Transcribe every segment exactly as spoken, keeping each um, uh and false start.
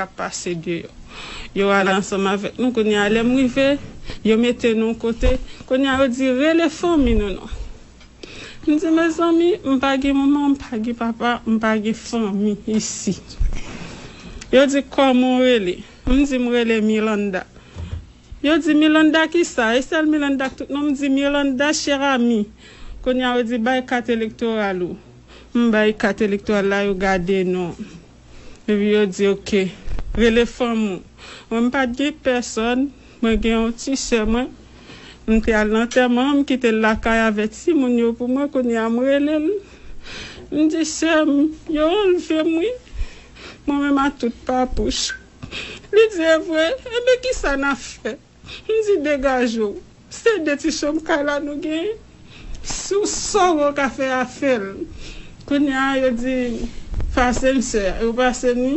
ap pase deyò. Yo ale ansanm avèk nou, kounye a lè m rive, yo mete nou yon kote, kounye a yo di rele fanmi nou non. M di, mezanmi, m pa gen manman, m pa gen papa, m pa gen fanmi isi. Yo di, kòman w rele? M di, m rele Milanda. Yo di, Milanda kisa? E sèl Milanda ak tout non? M di, Milanda Cherami. Kounye a yo di, bay kat elektoral ou. M bay kat elektoral la, yo gade non. Epi yo di, oke, rele fanmi w. Mwen, m pa t gen pèsòn. Mwen gen yon ti sè mwen. M te al nan antèman an, m kite l lakay avè timoun yo pou mwen. Kounye a, m rele l. M di, sè m, yo anlve m, wi. Mwen menm ak tout papouch. Li di, e vre? Ebyen, kisa n ap fè? M di, degaje w. Se de ti chanm kay la nou genyen. Si w sove w ka fè afè l. Kounye a, yo di, pase m sè a. Yo pase m li.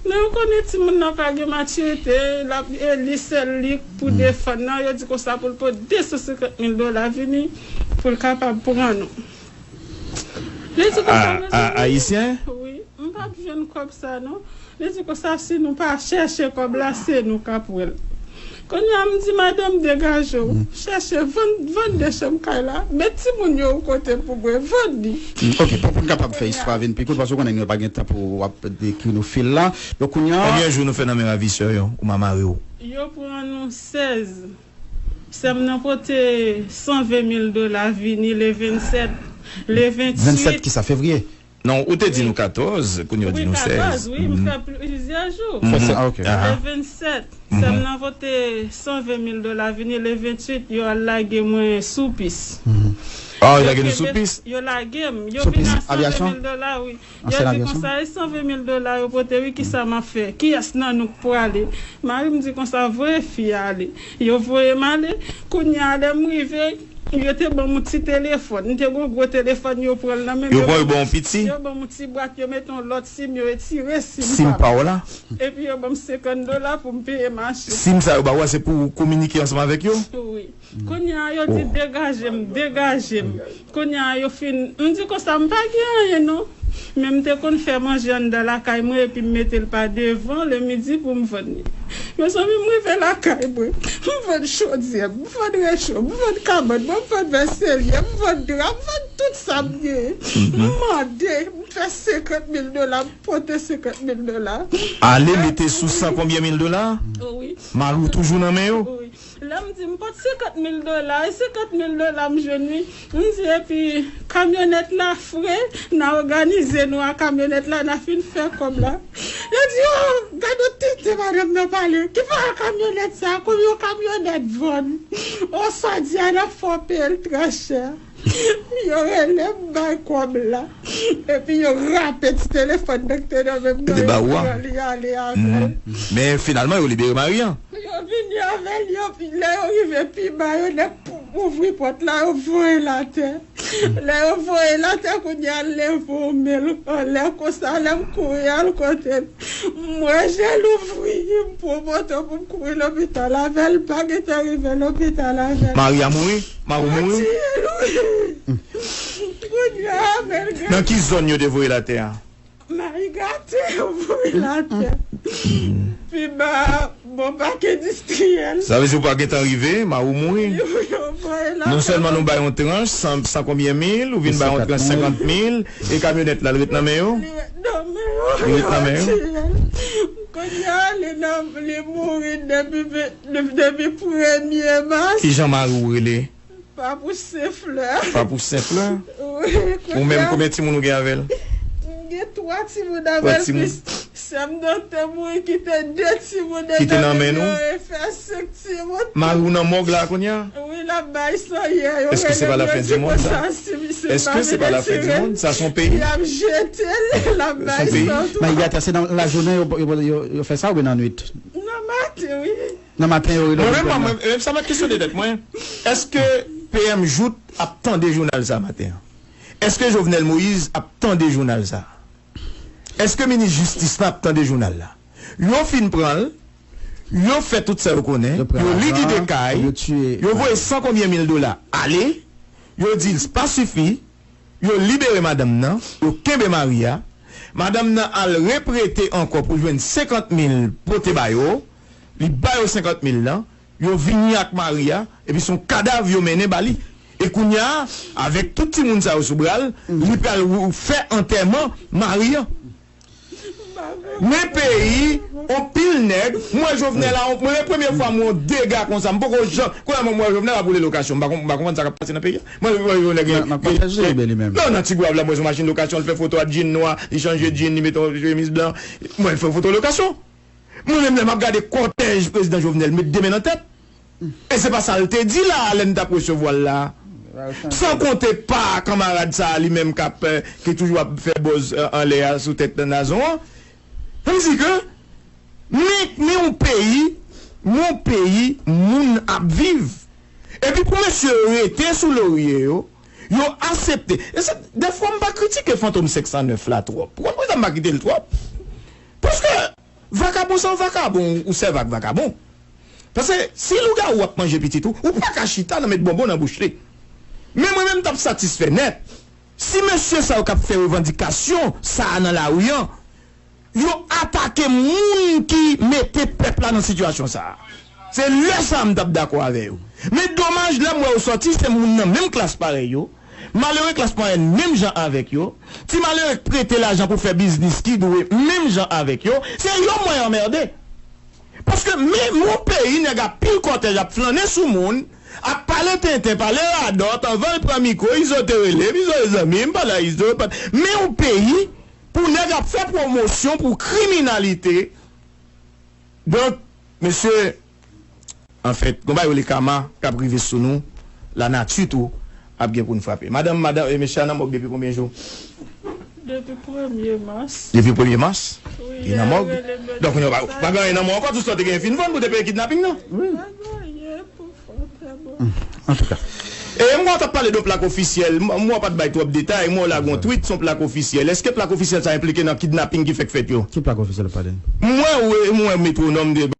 Men ou konnen timoun nan pa gen matirite, l ap eli sèl li pou defann nan. Yo di konsa pou l pote de san senkant mil dola vini pou l kapab pran nou. Li di konsa, a, a, mezanmi, ayisyen? Wi, m p ap jwenn kòb sa non. Li di konsa, si nou pa chèche kòb la, se nou k ap wè l. Kounye a, m di, madanm, degaje w. Chèche, vann, vann de chanm kay la. Met timoun yo yon kote pou mwen, vann li. Mm, ok, pou, pou n kapab fè istwa vin pi kout, paske w konnen nou pa gen tan pou w ap dekri nou fil la. Donk, kounye a. Konbyen jou nou fè nan men ravisè yo, ou mamare yo? Yo pran nou sèz. Sè m nan pote san ven mil dola vini le vennsèt, le venntwit. Vennsèt kisa, fevriye? Non, ou te di nou katòz, kounye a w di nou sèz. Wi, katòz, wi, m fè plizyè jou. Fè sa, ah, ok. Le vennsèt, sè m nan pote san ven mil dola vini, le venntwit, yo al lage mwen sou pis. Ah, yo lage nou sou pis? Yo lage m. Yo vin a san ven mil dola, wi. Yo di konsa, e san ven mil dola yo pote, wi, kisa m ap fè? Kiyès nan nou k prale? Mari m di konsa, voye fi a ale. Yo voye m ale. Kounye a, lè m rive, yo te ban m yon ti telefòn. M te gen yon gwo telefòn, yo pran l nan men m. Yo pran, yo ban w piti? Yo ban m yon ti bwat, yo mete yon lòt sim, yo retire sim pa w la. Epi yo ban m senkant dola pou m peye machin. Sim sa yo ba w a, se pou w kominike ansanm avèk yo? Wi. Kounye a, yo di, degaje m, degaje m. Kounye a, yo fin, m di konsa, m pa gen anyen non. Men m te konn fè manje anndan lakay mwen epi m mete l pa devan le midi pou m vann li. Mezanmi, m rive lakay mwen, m vann chodyè, m vann recho, m vann kabann mwen, m vann vèselye, m vann dra, m vann tout sa m genyen. M mande, m fè senkant mil dola, m pote senkant mil dola. Ale mete sou san konbyen mil dola? Wi. Mari w toujou nan men yo? Wi. Lè m di m pot senkant mil dola, e senkant mil dola m jwenn wi. M di epi kamyonèt la fre, n a òganize nou a kamyonèt la, n a fin fè kòb la. Yo di, o, gad yon tenten madanm nan pale. Ki pa kamyonèt sa, konbyen yon kamyonèt vann? O, sa di a, n ap fè w peye l trè chè. Yo rele m bay kòb la. Epi yo rape ti telefòn nan ki te nan men m nan, epi yo li ale avè l. Men finalman, yo libere mari an. Yo vini avè l, yo, lè yo rive pi ba, yo nèk ouvri pòt la, yo voye l atè. Lè yo voye l atè, kounye a, l leve yon men l anlè konsa, lè m kouri al kote l. M wè je l ouvri, m pran moto pou m kouri lopital avè l, m pa gentan rive lopital avè l. Mari a mouri? Mari w mouri? Yo tiye l, wi. Kounye a, men l gen. Nan ki zòn yo te voye l atè a? Mari gate, yo voye l atè. Pi ba, bò pak endistriyèl. Sa vle di ou pa gentan rive, mari w mouri. Yo, yo voye l atè. Non sèlman nou bay yon tranch, san, san konbyen mil, ou vin bay yon tranch senkant mil, e kamyonèt la, l ret nan men yo? Li ret nan men yo. Li ret nan men yo. Kounye a, li nan, li mouri depi ve-, depi premye mas. Kijan mari w rele? Papouch Senflè. Papouch Senflè? Wi. Ou menm, konbyen timoun ou gen avè l? M gen twa timoun avè l, plis sè m nan te mouri, kite de timoun nan men nou. Kite nan men nou? Yo fè senk timoun. Mari w nan mòg la kounye a? Wi, l ap bay san yè. Èske se pa la fen di mond sa? Èske se pa la fen di mond? Sa se yon peyi? Y ap jete l, l ap bay san tou. Nan Ayiti, se nan lajounen yo, yo, yo, yo fè sa oubyen nan nwit? Nan maten, wi. Nan maten, yo rele. Mwen menm, mwen, mwen, sa m ap kesyone tèt mwen. Èske P M Jouthe ap tande jounal sa maten an? Èske Jovenel Moïse ap tande jounal sa? Èske minis jistis la ap tande jounal la? Yo fin pran l, yo fè tout sa yo konnen, yo lide kay, yo voye san konbyen mil dola ale, yo di l pa sifi, yo libere madanm nan, yo kenbe mari a. Madanm nan al reprete ankò pou jwenn senkant mil pote ba yo. Li ba yo senkant mil lan. Yo vini ak mari a, epi se yon kadav yo mennen ba li. E kounye a, avèk tout timoun sa yo sou bra l, li pral w- fè antèman mari an. Men peyi, on pil nèg, m wè Jovenel la, mwen, premye fwa m wè yon dega konsa, m poko jan, kounye a mwen, m wè Jovenel ap woule lokasyon, m pa konn- m pa konprann sa k ap pase nan peyi a. Mwen, mwen, mwen, nèg, Nan- nan kòtèj li, li menm. Non, nan ti gwab la, mwen, se yon machin lokasyon, l fè foto a Jean nwa, li chanje Jean, li mete yon chemiz blan, mwen, l fè foto lokasyon. Mwen menm, lè m ap gade kòtèj prezidan Jovenel met de men nan tèt. E se pa sa l te di la, lè n t ap resevwa l la. San konte pa kanmarad sa a li menm k ap, eh, ki toujou ap fè buzz, eh, anlè a sou tèt nan nazon an. Sa vle di ke, men, men yon peyi, men yon peyi, moun ap viv. Epi pou mesye yo rete sou lorye yo, yo aksepte. E se, dèfwa m pa kritike Fantom senk san nèf la twòp. Ou konn poukisa m pa kite l twòp? Paske vakabon se yon vakabon, ou sèvi ak vakabon. Paske si lougawou ap manje pitit ou, ou pa ka chita nan met bonbon nan bouch li. Men mwen menm m t ap satisfè nèt si mesye sa yo k ap fè revandikasyon sa a nan lari an, yo atake moun ki mete pèp la nan sitiyasyon sa a. Se lè sa a m t ap dakò avè yo. Men domaj, lè m wè yo sòti, se moun nan menm klas parèy yo, malere klas mwayèn menm jan avèk yo, ti malere k prete lajan pou fè biznis ki dwe menm jan avèk yo, se yo m wè anmède. Paske men, men yon peyi, nèg ap pil kòtèj, ap flannen sou moun, ap pale tenten, pale radòt, anvan l pran mikwo, Izo te rele m, Izo e zanmi m, pale a Izo, pa- men yon peyi, pou nèg ap fè pwomosyon pou kriminalite. Donk, mesye, anfèt, gon bagay rele kama k ap rive sou nou, lanati tou ap gen pou n frape. Madanm, madanm, e mesye a nan mòg depi konbyen jou? Depi premye mas. Depi premye mas? Wi, li nan mòg. Donk, nou pa, pa gen anyen nan men w ankò, tout sa w te gen fin vann pou te peye kidnaping nan. Wi. Pa gen anyen pou fè, trè bon. Antouka. E mwen, w t ap pale de yon plak ofisyèl. Mwen, mwen pa t bay twòp detay. Mwen, w lage yon tweet, se yon plak ofisyèl. Èske plak ofisyèl sa enplike nan kidnaping ki fèk fèt yo? Ki plak ofisyèl w ap pale? Mwen, wi, mwen, metwonòm de